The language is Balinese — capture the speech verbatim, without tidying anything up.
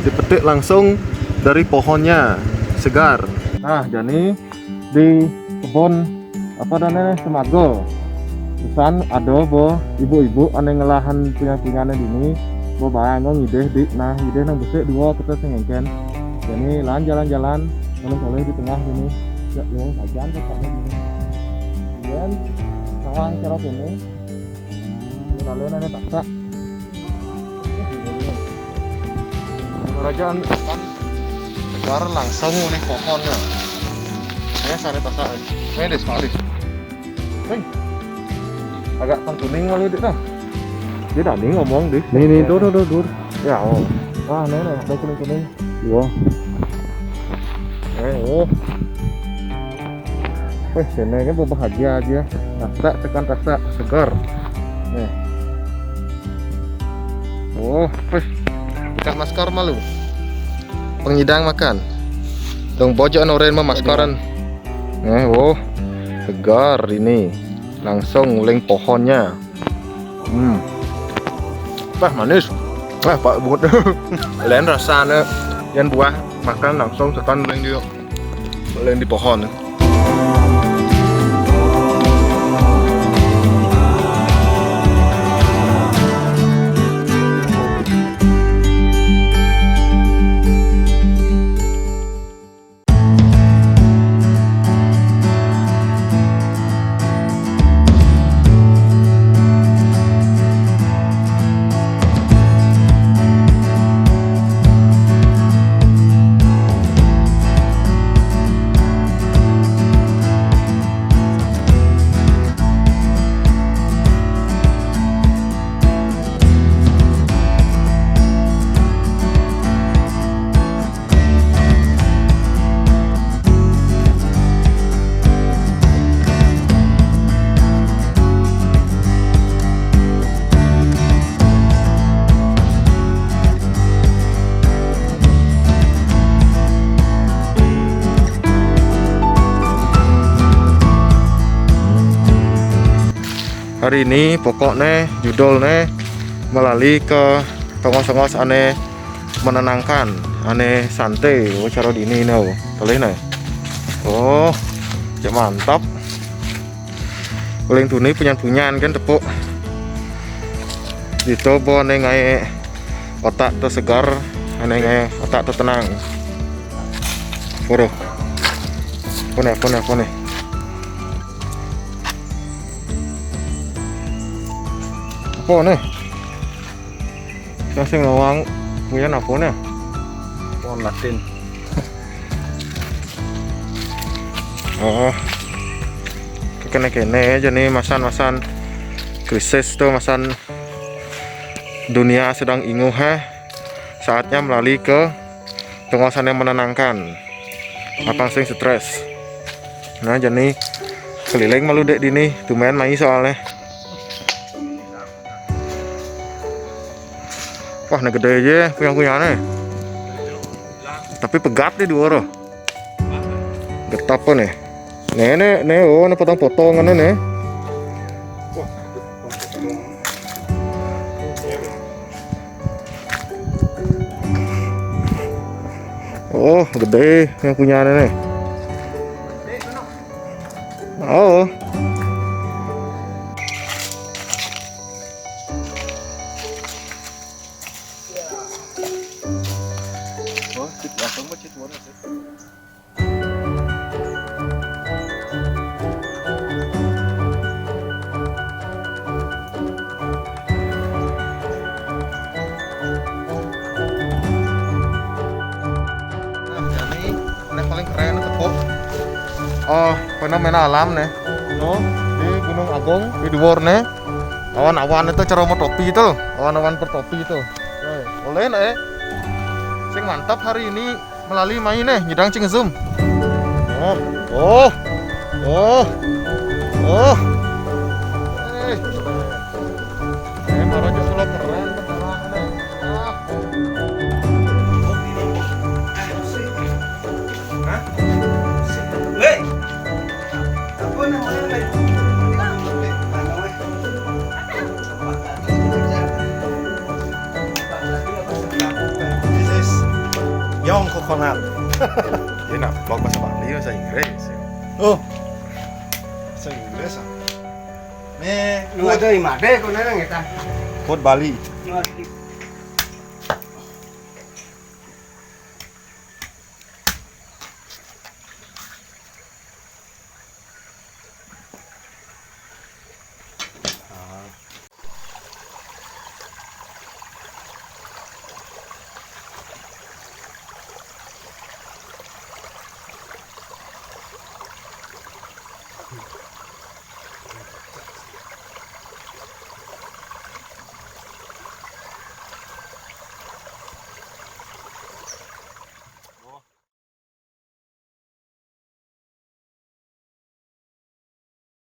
Dipetik langsung dari pohonnya, segar. Nah, jani di kebon apa namanya, Semago. Pisan ada bo ibu-ibu ane ngelahan punya-punyane dini, bo bae ngidih di, nah, ngidih nang besik dua kita sing engken. Jani lan jalan-jalan, nang oleh di tengah dini. Ya, ya, sajan ke sana dini. Kemudian, sawang cerok ini. Ini lalu ada taksa. Kerajaan kan segar langsung oleh pohonnya. Saya sare taksa. Ini deh, sekali. Hei. Agak kan kuning kali, Dik, dah. Dia tadi ngomong, Dik. Nih, nih, tuh, tuh, tuh, tuh. Ya, oh. Ah, nih, nih, ada kuning-kuning. Iya. Eh, oh. Wih, sini kan berbahagia aja. Rasa, tekan rasa segar. Nih. Oh, wih. Buka masker malu. Pengidang makan. Dong bojok noren mah maskeran. Nih, oh. Segar ini. Langsung nguling pohonnya. Hmm. Wah, manis. Wah, pak bungut. Lain rasanya. Yang buah makan langsung tekan nguling di, nguling di pohon. Hari ini pokoknya judulnya melali ke tongos-tongos ane menenangkan, ane santai, oh, cara di ini, no. Toleh, no. Oh, cek mantap. Paling tuni punyan-punyan kan tepuk. Dicoba nih ngai otak tuh segar, ane ngai otak tuh tenang. Waduh. Apa nih, apa nih, apa nih? Apa nih? Yang sing nawang punya apa nih? Pohon Latin. Oh, kene-kene aja nih masan-masan krisis tuh, masan dunia sedang inguh, eh. Saatnya melali ke penguasaan yang menenangkan. Apang sing stres. Nah, jadi keliling malu dek dini, tumen mai soalnya. Wah, ini gede aja punya-punyanya. Tapi pegat nih dua orang. Getap nih. Nih, nih, nih, oh, ini potong-potongan nih. Oh, gede yang punya nih. Oh. Oh, cit langsung mah cit warna sih. Nah, jadi, ini paling keren tepuk. Oh, fenomena alam nih. No, di Gunung Agung, di Duor nih. Awan-awan itu cerah mau topi itu. Awan-awan bertopi itu. Eh, boleh nih. Sing mantap hari ini. Melali mai nih, nyidang cing zoom. Oh, oh, oh, oh. Eh, eh, para aja sulap keren, keren, keren. Ah. Hah? Hei, apa namanya, Lek? This is young coconut. Ini nak vlog bahasa Bali, bahasa Inggris. Oh, bahasa Inggris ah. Nih, lu ada di mana kau nanya kita? Quote Bali.